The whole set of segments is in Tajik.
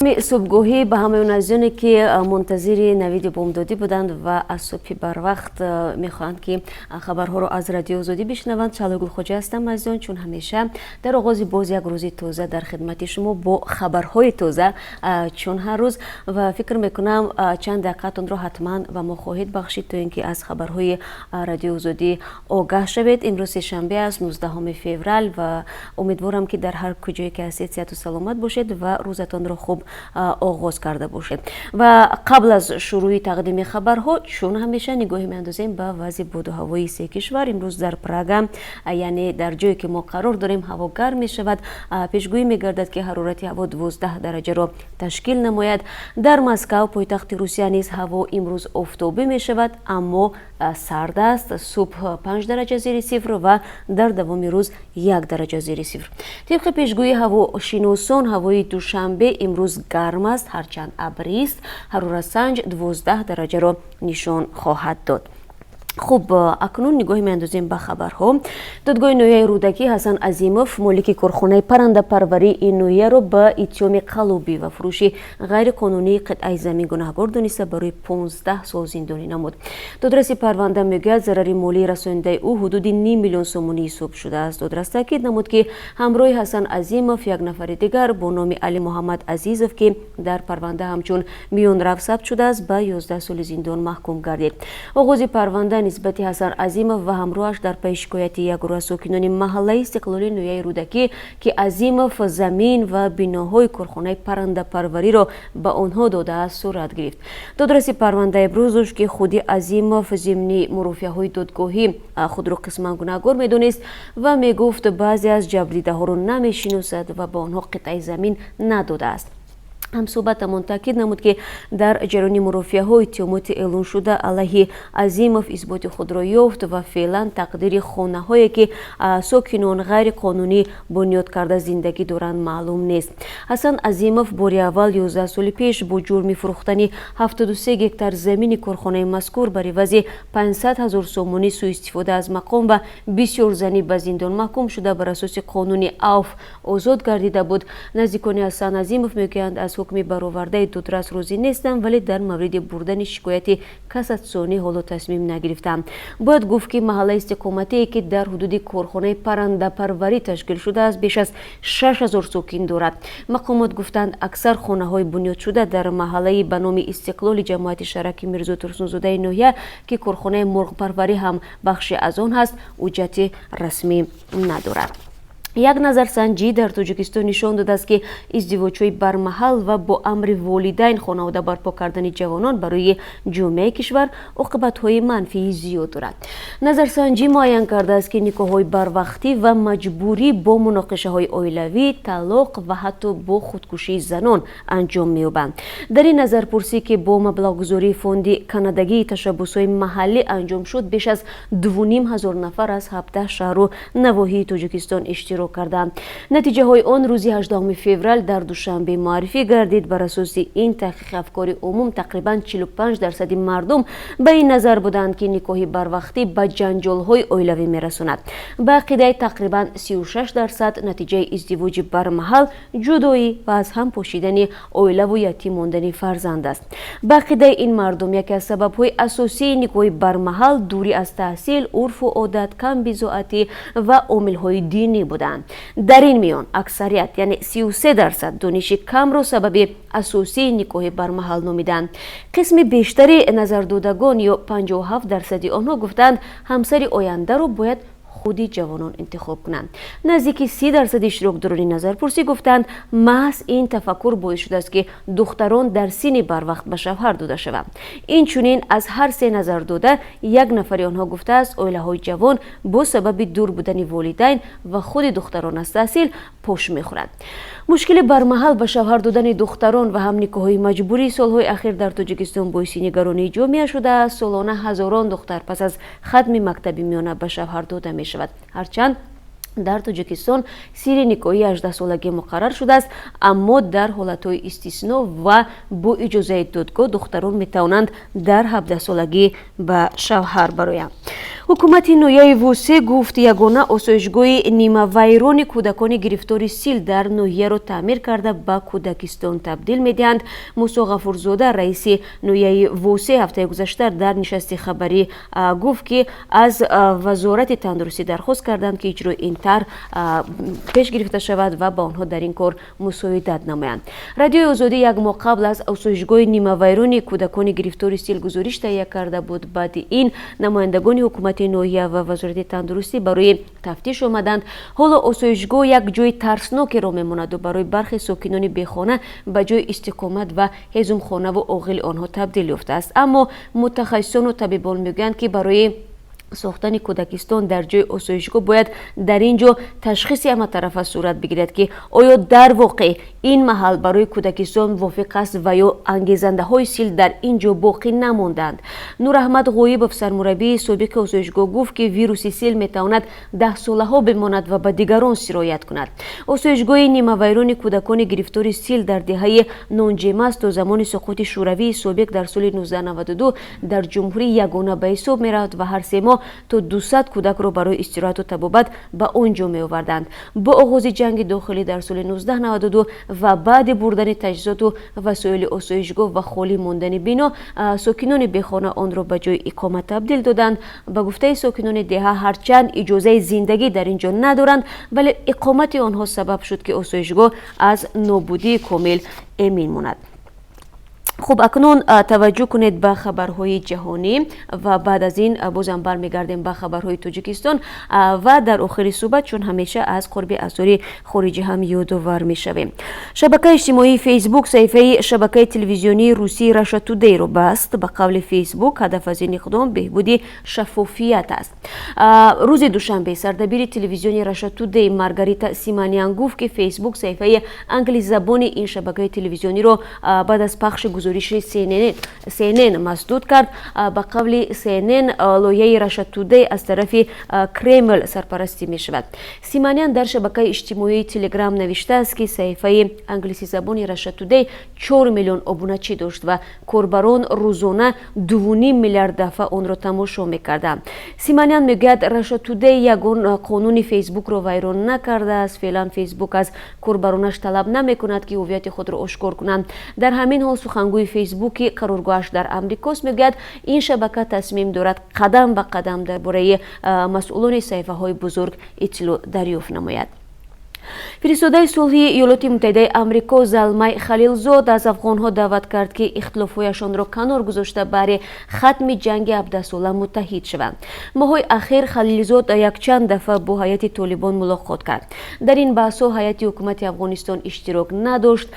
Субҳгоҳӣ ба ҳамаи он азизоне, ки мунтазири навиди бомдодӣ буданд ва аз субҳи барвақт мехоҳанд, ки хабарҳоро аз Радиои Озодӣ бишнаванд. Шаҳло Гулхоҷа ҳастам, азизон. Чун ҳамеша, дар оғози боз як рӯзи тоза дар хидмати шумо бо хабарҳои тоза, чун ҳар рӯз. Ва фикр мекунам, чанд дақиқатонро ҳатман ба мо хоҳед бахшид, то ин ки аз хабарҳои Радиои Озодӣ огаҳ шавед. Имрӯз сешанбе аст, 19 феврал, ва умедворам, ки дар ҳар куҷое ки ҳастед, сиҳату саломат бошед ва рӯзатонро хуб оғоз карда бошед. Ва қабл аз шурӯъи тақдими хабарҳо, чун ҳамеша, нигоҳе меандозем ба вазъи боду ҳавои се кишвар. Имрӯз дар Прага, яъне дар ҷое ки мо қарор дорем, ҳаво гарм мешавад. Пешгӯӣ мегардад, ки ҳарорати ҳаво 12 дараҷаро ташкил намояд. Дар Москав, пойтахти Русия, низ ҳаво имрӯз офтобӣ мешавад, аммо сард аст. Субҳ 5 дараҷа зери сифр ва дар давоми рӯз 1 дараҷа зери сифр. Тибқи пешгӯии ҳавошиносон, ҳавои Душанбе имрӯз гарм аст, ҳарчанд абрист. Ҳароратсанҷ 12 дараҷаро нишон хоҳад дод. Хуб, акнун нигоҳе меандозем ба хабарҳо. Додгоҳи ноҳияи Рӯдакӣ Ҳасан Азимов, молики корхонаи паррандапарварии ин ноҳияро, ба иттиҳоми қаллобӣ ва фурӯши ғайриқонунии қитъаи замин гунаҳгор дониста, барои 15 сол зиндонӣ намуд. Додраси парванда мегӯяд, зарари молии расонидаи ӯ ҳудуди ним миллион сомонӣ ҳисоб шудааст. Додрас таъкид намуд, ки ҳамроҳи Ҳасан Азимов як нафари дигар бо номи Али Муҳаммад Азизов, ки дар парванда ҳамчун миёнрав сабт шудааст, ба 11 соли зиндон маҳкум гардид. Оғози парванда нисбати Ҳасан Азимов ва ҳамроҳаш дар пайи шикояти як гурӯҳ аз сокинони маҳаллаи Истиқлоли ноҳияи Рӯдакӣ, ки Азимов замин ва биноҳои корхонаи паррандапарвариро ба онҳо додааст, сурат гирифт. Додраси парванда иброз дошт, ки худи Азимов зимни мурофиаҳои додгоҳӣ худро қисман гунаҳгор медонист ва мегуфт, баъзе аз ҷабрдидаҳоро намешиносад ва ба онҳо қитъаи замин надодааст. Ҳамсӯҳбатамон таъкид намуд, ки дар ҷараёни мурофиаҳо иттиҳомоти эълоншуда алайҳи Азимов исботи худро ёфт ва феълан тақдири хонаҳое, ки сокинон ғайриқонунӣ бунёд карда зиндагӣ доранд, маълум нест. Ҳасан Азимов бори аввал 11 соли пеш бо ҷурми фурӯхтани 73 гектар замини корхонаи мазкур бар ивази 500 ҳазор сомонӣ, сӯистифода аз мақом ва бисёрзанӣ ба зиндон маҳкум шуда, бар асоси қонуни авф озод гардида буд. Наздикони Ҳасан Азимов мегӯянд, аз ҳукми баровардаи додрас розӣ нестанд, вале дар мавриди бурдани шикояти кассатсионӣ ҳоло тасмим нагирифтанд. Бояд гуфт, ки маҳаллаи истиқоматие, ки дар ҳудуди корхонаи паррандапарварӣ ташкил шудааст, беш аз 6000 сокин дорад. Мақомот гуфтанд, аксар хонаҳои бунёдшуда дар маҳаллаи ба номи Истиқлоли ҷамоати шаҳраки Мирзо Турсунзодаи ноҳия, ки корхонаи мурғпарварӣ ҳам бахше аз он ҳаст, ҳуҷҷати расмӣ надорад. Як назарсанҷӣ дар Тоҷикистон нишон додааст, ки издивоҷҳои бармаҳал ва бо амри волидайн хонавода барпо кардани ҷавонон барои ҷомеаи кишвар оқибатҳои манфии зиёд дорад. Назарсанҷӣ муайян кардааст, ки никоҳҳои барвақтӣ ва маҷбурӣ бо муноқишаҳои оилавӣ, талоқ ва ҳатто бо худкушии занон анҷом меёбанд. Дар ин назарпурсӣ, ки бо маблағгузории Фонди канадагии ташаббусҳои маҳаллӣ анҷом шуд, беш аз 2500 нафар аз 17 шаҳру навоҳии Тоҷикистон иштирок карданд. Натиҷаҳои он рӯзи 18 феврал дар Душанбе муаррифӣ гардид. Бар асоси ин таҳқиқи афкори умум, тақрибан 45 дарсади мардум ба ин назар буданд, ки никоҳи барвақтӣ ба ҷанҷолҳои оилавӣ мерасонад. Ба ақидаи тақрибан 36%, натиҷаи издивоҷи бармаҳал ҷудоӣ ва аз ҳам пошидани оилаву ятим мондани фарзанд аст. Ба ақидаи ин мардум, яке аз сабабҳои асосии никоҳи бармаҳал дурӣ аз таҳсил, урфу одат, камбизоатӣ ва омилҳои динӣ буданд. Дар ин миён аксарият, яъне 33%, дониши камро сабаби асосии никоҳи бармаҳал номиданд. Қисми бештари назардодагон ё 57 дарсади онҳо гуфтанд, ҳамсари ояндаро бояд худи ҷавонон интихоб кунанд. Наздики 30 дарсади иштирокдорони назарпурсӣ гуфтанд, маҳз ин тафаккур боис шудааст, ки духтарон дар синни барвақт ба шавҳар дода шаванд. Инчунин, аз ҳар се назардода як нафари онҳо гуфтааст, оилаҳои ҷавон бо сабаби дур будани волидайн ва худи духтарон аз таҳсил пош мехӯранд. Мушкили бармаҳал ба шавҳар додани духтарон ва ҳам никоҳҳои маҷбурии солҳои ахир дар Тоҷикистон боиси нигаронии ҷомеа шудааст. Солона ҳазорон духтар пас аз хатми мактаби миёна ба шавҳар дода мешавад. Ҳарчанд дар Тоҷикистон синни никоҳи 18-солагӣ муқаррар шудааст, аммо дар ҳолатҳои истисно ва бо иҷозаи додгоҳ духтарон метавонанд дар 17-солагӣ ба шавҳар бароянд. Ҳукумати ноҳияи Восе гуфт, ягона осоишгоҳи нимавайрони кӯдакони гирифтори сил дар ноҳияро таъмир карда, ба кӯдакистон табдил медиҳанд. Мусо Ғафурзода, раиси ноҳияи Восе, ҳафтаи гузашта дар нишасти хабарӣ гуфт, ки аз Вазорати тандурустӣ дархост карданд, ки иҷрои ин тарҳ пеш гирифта шавад ва ба онҳо дар ин кор мусоидат намоянд. Радиои Озодӣ як моҳ қабл аз осоишгоҳи нимавайрони кӯдакони гирифтори сил гузориш таҳия карда буд. Баъди ин намояндагони ҳукумати ноҳия ва Вазорати тандурустӣ барои тафтиш омаданд. Ҳоло осоишгоҳ як ҷои тарснокеро мемонаду барои бархе сокинони бехона ба ҷои истиқомат ва ҳезумхонаву оғили онҳо табдил ёфтааст. Аммо мутахассисону табибон мегӯянд, ки барои сохтани кӯдакистон дар ҷои осоишгоҳ бояд дар ин ҷо ташхиси ҳаматарафа сурат бигирад, ки оё дар воқеъ ин маҳал барои кӯдакистон мувофиқ аст ва ё ангезандаҳои сил дар ин ҷо боқӣ намондаанд. Нураҳмад Ғоибов, сармураббии собиқи осоишгоҳ, гуфт, ки вируси сил метавонад даҳсолаҳо бимонад ва ба дигарон сироят кунад. Осоишгоҳи нимавайрони кӯдакони гирифтори сил дар деҳаи Нонҷемас то замони суқути Шӯравии собиқ дар соли 1992 дар ҷумҳурӣ ягона ба ҳисоб меравад ва ҳар 3 моҳ то 200 кӯдакро барои истироҳату табобат ба он ҷо меоварданд. Бо оғози ҷанги дохилӣ дар соли 1992 ва баъди бурдани таҷҳизоту васоили осоишгоҳ ва холӣ мондани бино, сокинони бехона онро ба ҷои иқомат табдил доданд. Ба гуфтаи сокинони деҳа, ҳарчанд иҷозаи зиндагӣ дар ин ҷо надоранд, вале иқомати онҳо сабаб шуд, ки осоишгоҳ аз нобудии комил эмин монад. Хуб, акнун таваҷҷӯҳ кунед ба хабарҳои ҷаҳонӣ ва баъд аз ин бозам бармегардем ба хабарҳои Тоҷикистон ва дар охири суҳбат, чун ҳамеша, аз қурби асъори хориҷӣ ҳам ёдовар мешавем. Шабакаи иҷтимоии Фейсбук саҳифаи шабакаи телевизионии русии Раша Тудейро баст. Ба қавли Фейсбук, ҳадаф аз ин иқдом беҳбуди шаффофият аст. Рӯзи душанбе сардабири телевизиони Раша Тудей Маргарита Симоньян гуфт, ки Фейсбук саҳифаи англисзабони ин шабакаи телевизиониро баъд аз пахши гузориши CNN масдуд кард. Ба қавли CNN, лоиҳаи Раша Тудей аз тарафи Кремл сарпарастӣ мешавад. Симоньян дар шабакаи иҷтимоии Телеграм навиштааст, ки саҳифаи англисизабони Раша Тудей 4 миллион обуначӣ дошт ва корбарон рӯзона 2,5 миллиард дафъа онро тамошо мекарданд. Симоньян мегӯяд, Раша Тудей ягон қонуни Фейсбукро вайрон накардааст. Феълан Фейсбук аз корбаронаш талаб намекунад, ки ҳуввияти худро ошкор кунанд. Дар ҳамин ҳол сухангӯи Фейсбук, ки қароргоҳаш дар Амрикост, мегӯяд, ин шабака тасмим дорад қадам ба қадам дар бораи масъулони саҳифаҳои бузург иттилоъ дарёфт намояд. Фиристодаи сулҳи Иёлоти Муттаҳидаи Амрико Залмай Халилзод аз афғонҳо даъват кард, ки ихтилофҳояшонро канор гузошта, баҳри хатми ҷанги 17сола муттаҳид шаванд. Моҳҳои ахир Халилзод якчанд дафъа бо ҳайати Толибон мулоқот кард. Дар ин баҳсҳо ҳайати ҳукумати Афғонистон иштирок надошт.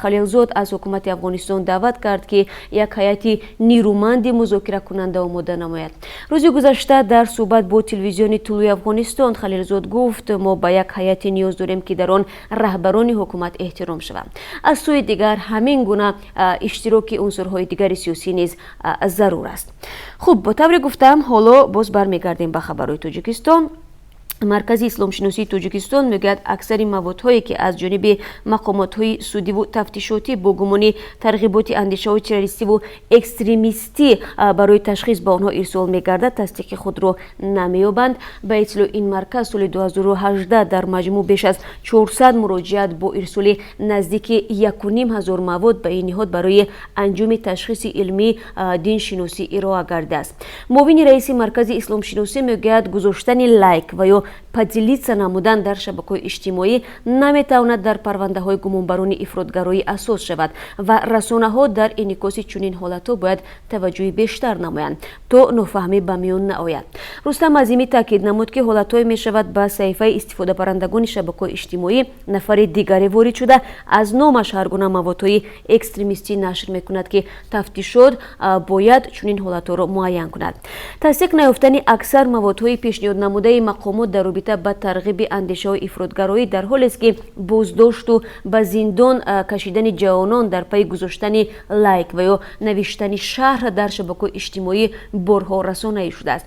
Халилзод аз ҳукумати Афғонистон даъват кард, ки як ҳайати нирӯманди музокиракунанда омода намояд. Рӯзи гузашта дар суҳбат бо телевизиони Тулӯи Афғонистон Халилзод гуфт, мо ба як ҳайате ниёз дорем, ки дар он раҳбарони ҳукумат эҳтиром шаванд. Аз сӯи дигар, ҳамин гуна иштироки унсурҳои дигари сиёсӣ низ зарур аст. Хуб, бо тавре гуфтам, ҳоло боз бармегардем ба хабарҳои Тоҷикистон. Маркази исломшиносии Тоҷикистон мегӯяд, аксари маводҳое, ки аз ҷониби мақомотҳои судиву тафтишотӣ бо гумони тарғиботи андешаҳои террористиву экстремистӣ барои ташхис ба онҳо ирсол мегардад, тасдиқи худро намеёбанд. Ба иттилои ин марказ, соли 2018 дар маҷмӯъ беш аз 400 муроҷиат бо ирсоли наздики 1500 мавод ба ин ниҳод барои анҷоми ташхиси илмии диншиносӣ ироа гардидааст. Муовини раиси Маркази исломшиносӣ мегӯяд, гузоштани лайк ва ё поделиться намудан дар шабакаҳои иҷтимоӣ наметавонад дар парвандаҳои гумонбарони ифротгароӣ асос шавад ва расонаҳо дар инъикоси чунин ҳолатҳо бояд таваҷҷӯҳи бештар намоянд, то нофаҳмӣ ба миён наояд. Рустам Азимӣ таъкид намуд, ки ҳолатҳое мешавад, ба саҳифаи истифодабарандагони шабакаҳои иҷтимоӣ нафари дигаре ворид шуда, аз номаш ҳар гуна маводҳои экстремистӣ нашр мекунад, ки тафтишот бояд чунин ҳолатҳоро муайян кунад. Тасдиқ наёфтани аксар маводҳои пешниҳоднамудаи мақомот дар робита ба тарғиби андешаҳои ифротгароӣ дар ҳолест, ки боздошту ба зиндон кашидани ҷавонон дар пайи гузоштани лайк ва ё навиштани шарҳ дар шабакаҳои иҷтимоӣ борҳо расонаӣ шудааст.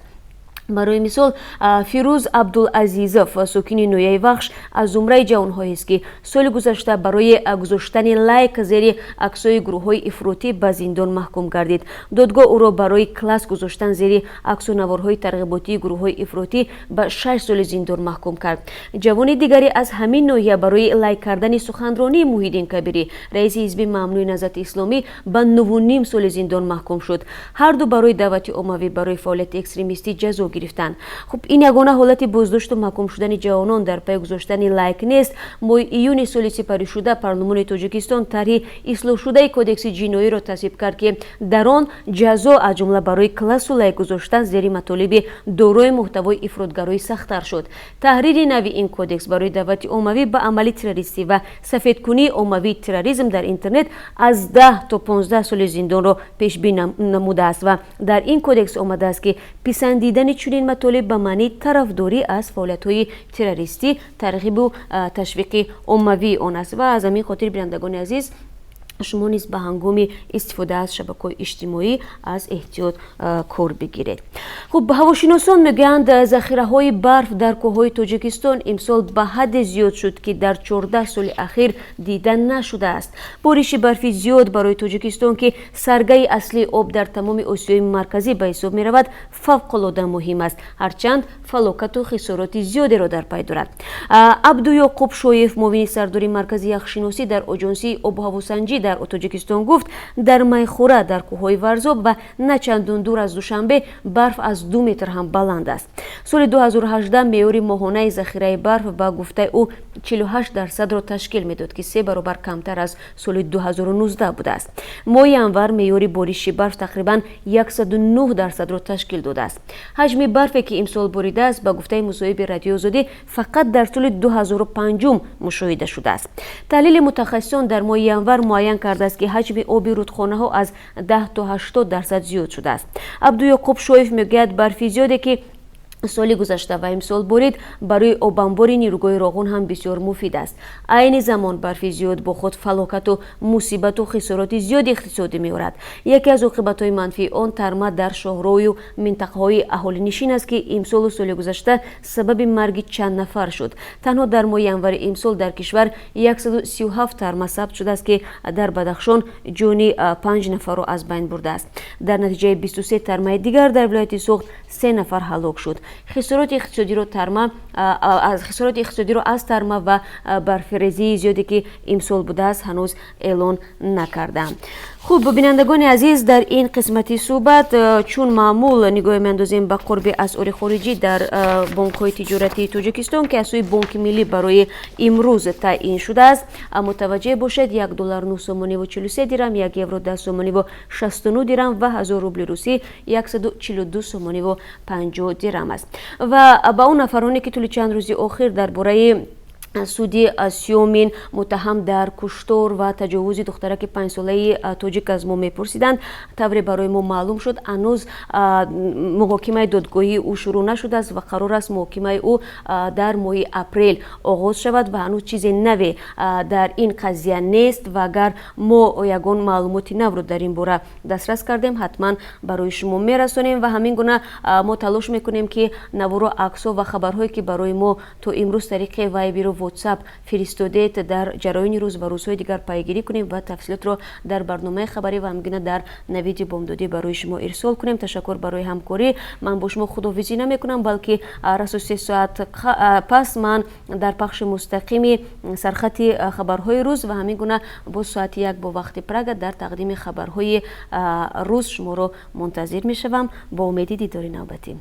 Барои мисол, Фирӯз Абдулазизов, сокини ноҳияи Вахш, аз зумраи ҷавонҳоест, ки соли гузашта барои гузоштани лайк зери аксҳои гурӯҳҳои ифротӣ ба зиндон маҳкум гардид. Додгоҳ ӯро барои класс гузоштан зери аксу наворҳои тарғиботии гурӯҳҳои ифротӣ ба 6 соли зиндон маҳкум кард. Ҷавони дигаре аз ҳамин ноҳия барои лайк кардани суханронии Муҳиддин Кабирӣ, раиси ҳизби мамнӯи Наҳзати Исломӣ, ба 9,5 соли зиндон маҳкум шуд. Ҳарду барои даъвати оммавӣ барои фаъолияти экстремистӣ ҷазо гирифтанд. Хуб, ин ягона ҳолати боздошту маҳкум шудани ҷавонон дар пайи гузоштани лайк нест. Моҳи июни соли сипаришуда парлумони Тоҷикистон тарҳи ислоҳшудаи Кодекси ҷиноиро тасвиб кард, ки дар он ҷазо, аз ҷумла барои классу лайк гузоштан зери матолиби дорои муҳтавои ифротгароӣ, сахттар шуд. Таҳрири нави ин кодекс барои даъвати оммавӣ ба амали террористӣ ва сафедкунии оммавии терроризм дар интернет аз 10 то 15 соли зиндонро пешбин намудааст ва дар ин кодекс омадааст, ки писандидани чунин матолиб ба маънии тарафдорӣ аз фаъолиятҳои террористӣ, тарғибу ташвиқи оммавии он аст. Ва аз ҳамин хотир, бинандагони азиз, шумо низ ба ҳангоми истифода аз шабакаҳои иҷтимоӣ аз эҳтиёт кор бигиред. Хуб, ҳавошиносон мегӯянд, захираҳои барф дар кӯҳҳои Тоҷикистон имсол ба ҳадде зиёд шуд, ки дар 14 соли ахир дида нашудааст. Бориши барфи зиёд барои Тоҷикистон, ки саргаи аслии об дар тамоми Осиёи Марказӣ ба ҳисоб меравад, фавқулода муҳим аст, ҳарчанд фалокату хисороти зиёдеро дар пай дорад. Абдуёқуб Шоев, муовини сардори Маркази яхшиносӣ дар Оҷонсии обу ҳавосанҷӣ дар Тоҷикистон, гуфт, дар Майхӯра, дар кӯҳҳои Варзоб ва на чандон дур аз Душанбе барф аз 2 метр ҳам баланд аст. Соли 2018 меъёри моҳонаи захираи барф, ба гуфтаи ӯ, 48 дарсадро ташкил медод, ки се баробар камтар аз соли 2019 будааст. Моҳи январ меъёри бориши барф тақрибан 109 дарсадро ташкил додааст. Ҳаҷми барфе, ки имсол боридааст, ба гуфтаи мусоҳиби Радиои Озодӣ, фақат дар соли 2005 мушоҳида шудааст. Таҳлили мутахассисон дар моҳи январ муайян кардааст, ки ҳаҷми оби рудхонаҳо аз 10 то 80% зиёд шудааст. Абдуёқуб Шоев мегӯяд, барфи зиёде, ки соли гузашта ва имсол борид, барои обанбори нерӯгоҳи Роғун ҳам бисёр муфид аст. Айни замон барфи зиёд бо худ фалокату мусибату хисороти зиёди иқтисодӣ меорад. Яке аз оқибатҳои манфии он тарма дар шоҳроҳу минтақаҳои аҳолинишин аст, ки имсолу соли гузашта сабаби марги чанд нафар шуд. Танҳо дар моҳи январи имсол дар кишвар 137 тарма сабт шудааст, ки дар Бадахшон ҷони панҷ нафарро аз байн бурдааст. Дар натиҷаи 23 тармаи дигар дар вилояти Суғд се нафар ҳалок шуд. Хисороти иқтисодиро аз тарма ва барфрезии зиёде, ки имсол будааст, ҳанӯз эълон накардаанд. Хуб, бинандагони азиз, дар ин қисмати суҳбат, чун маъмул, нигоҳе меандозем ба қурби асъори хориҷӣ дар бонкҳои тиҷоратии Тоҷикистон, ки аз сӯи Бонки Миллӣ барои имрӯз таъин шудааст. Мутаваҷҷеҳ бошед: 1 доллар 9 сомониву 43 дирам, 1 евро 10 сомониву 69 дирам ва 1000 рубли русӣ 142 сомониву 50 дирам аст. Ва ба он нафароне, ки тӯли чанд рӯзи охир дар бораи суди Сёмин, муттаҳам дар куштор ва таҷовузи духтараки 5-солаи тоҷик, аз мо мепурсиданд, тавре барои мо маълум шуд, ҳанӯз муҳокимаи додгоҳии ӯ шурӯъ нашудааст ва қарор аст муҳокимаи ӯ дар моҳи апрел оғоз шавад ва ҳанӯз чизе наве дар ин қазия нест. Ва агар мо ягон маълумоти навро дар ин бора дастрас кардем, ҳатман барои шумо мерасонем. Ва ҳамин гуна мо талош мекунем, ки наворо, аксҳо ва хабарҳое, ки барои мо то имрӯз тариқи Вайберу Ватсап фиристодед, дар ҷараёни рӯз ва рӯзҳои дигар пайгирӣ кунем ва тафсилотро дар барномаи хабарӣ ва ҳамгуна дар навиди бомдодӣ барои шумо ирсол кунем. Ташаккур барои ҳамкорӣ. Ман бо шумо худоҳофизӣ намекунам, балки расо 3 соат пас ман дар пахши мустақими сархати хабарҳои рӯз ва ҳамин гуна бо соати 1 бо вақти Прага дар тақдими хабарҳои рӯз шуморо мунтазир мешавам. Бо умеди дидори навбатӣ.